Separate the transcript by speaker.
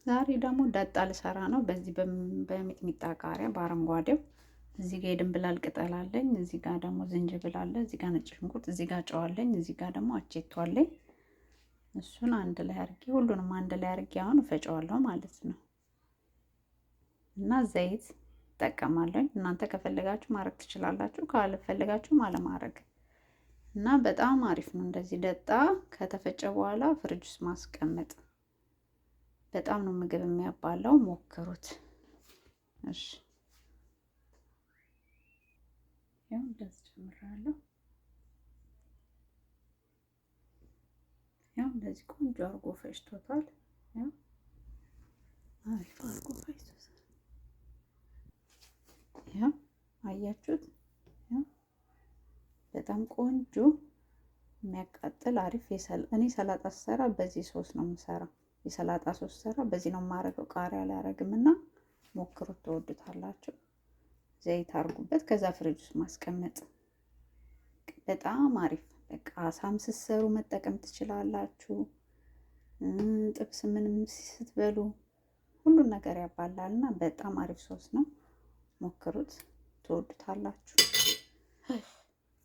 Speaker 1: ዛሬ ደግሞ ዳጣ ልሰራ ነው። በዚህ በሚጥሚጣ ቃሪያ በአረንጓዴው እዚህ ጋር የድንብላል ቅጠል አለኝ። እዚህ ጋር ደግሞ ዝንጅብል አለ። እዚህ ጋር ነጭ ሽንኩርት፣ እዚህ ጋር ጨው አለኝ። እዚህ ጋር ደግሞ አቼቶ አለኝ። እሱን አንድ ላይ አድርጌ ሁሉንም አንድ ላይ አድርጌ አሁን እፈጨዋለሁ ማለት ነው። እና ዘይት እጠቀማለሁ። እናንተ ከፈለጋችሁ ማድረግ ትችላላችሁ፣ ካልፈለጋችሁ አለማድረግ እና በጣም አሪፍ ነው። እንደዚህ ዳጣ ከተፈጨ በኋላ ፍሪጅ ውስጥ ማስቀመጥ በጣም ነው ምግብ የሚያባላው። ሞክሩት። እሺ ያው እንደዚህ ጨምራለሁ። ያው እንደዚህ ቆንጆ አድርጎ ፈጭቶታል። ያው አሪፍ አድርጎ ፈጭቶታል። ያው አያችሁት? ያው በጣም ቆንጆ የሚያቃጥል አሪፍ። እኔ ሰላጣ ስሰራ በዚህ ሶስ ነው የምሰራው። የሰላጣ ሶስ ሰራ በዚህ ነው የማረገው። ቃሪያ አላረግም እና ሞክሩት፣ ትወዱታላችሁ። ዘይት አድርጉበት፣ ከዛ ፍሪጅ ውስጥ ማስቀመጥ በጣም አሪፍ። በቃ አሳም ስትሰሩ መጠቀም ትችላላችሁ። ጥብስ ምንም ስትበሉ ሁሉን ነገር ያባላል እና በጣም አሪፍ ሶስ ነው። ሞክሩት፣ ትወዱታላችሁ።